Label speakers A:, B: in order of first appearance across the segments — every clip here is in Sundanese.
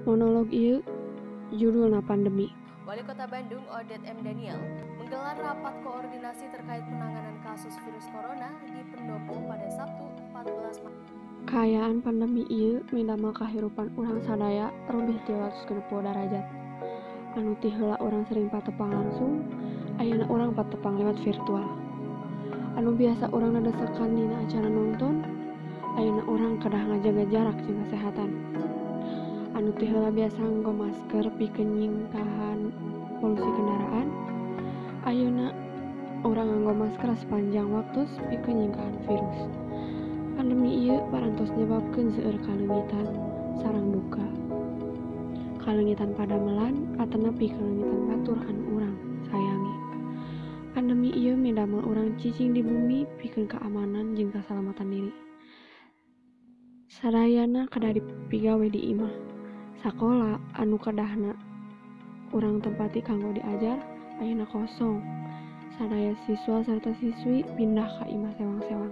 A: Monolog ieu judulna Pandemi.
B: Wali Kota Bandung Oded M. Daniel menggelar rapat koordinasi terkait penanganan kasus virus corona di Pendopo pada Sabtu 14 Maret.
A: Kaayaan pandemi ieu midamel kahirupan urang sadaya robih 360 darajat. Anu ti heula urang sering patepang langsung, ayeuna urang patepang lewat virtual. Anu biasa urang dadesekan dina acara nongton, ayeuna urang kedah ngajaga jarak jeung kesehatan. Anu ti heula biasa nganggo masker pikeun nyingkahan polusi kendaraan, ayeuna urang nganggo masker sepanjang waktu pikeun nyingkahan virus. Pandemi ieu parantos nyebabkeun seueur kaleungitan sareng duka. Kaleungitan padamelan atanapi kaleungitan batur anu urang sayangi. Pandemi ieu midamel urang cicing di bumi pikeun keamanan jeung kasalamatan diri. Sadayana kedah dipigawe di imah. Sakola anu kedahna urang tempati kanggo diajar ayeuna kosong. Sadaya siswa sarta siswi pindah ka imah sewang-sewang.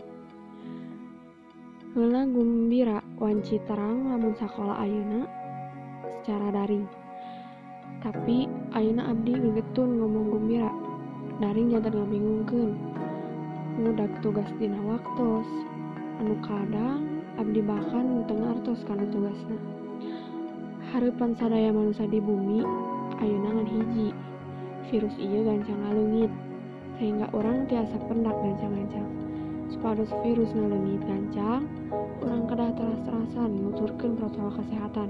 A: Heula gumbira wanci terang lamun sakola ayeuna secara daring. Tapi ayeuna abdi gegetun ngomong gumbira. Daring janten ngabingungkeun. Ngudag tugas dina waktos. Anu kadang abdi bahkan teu ngartos kana tugasna. Hareupan sadaya manusia di bumi ayeuna ngan hiji. Virus ieu gancang ngaleungit sehingga urang tiasa pendak gancang-gancang. Supados virus ngaleungit gancang, urang kedah teras-terasan nuturkeun protokol kesehatan.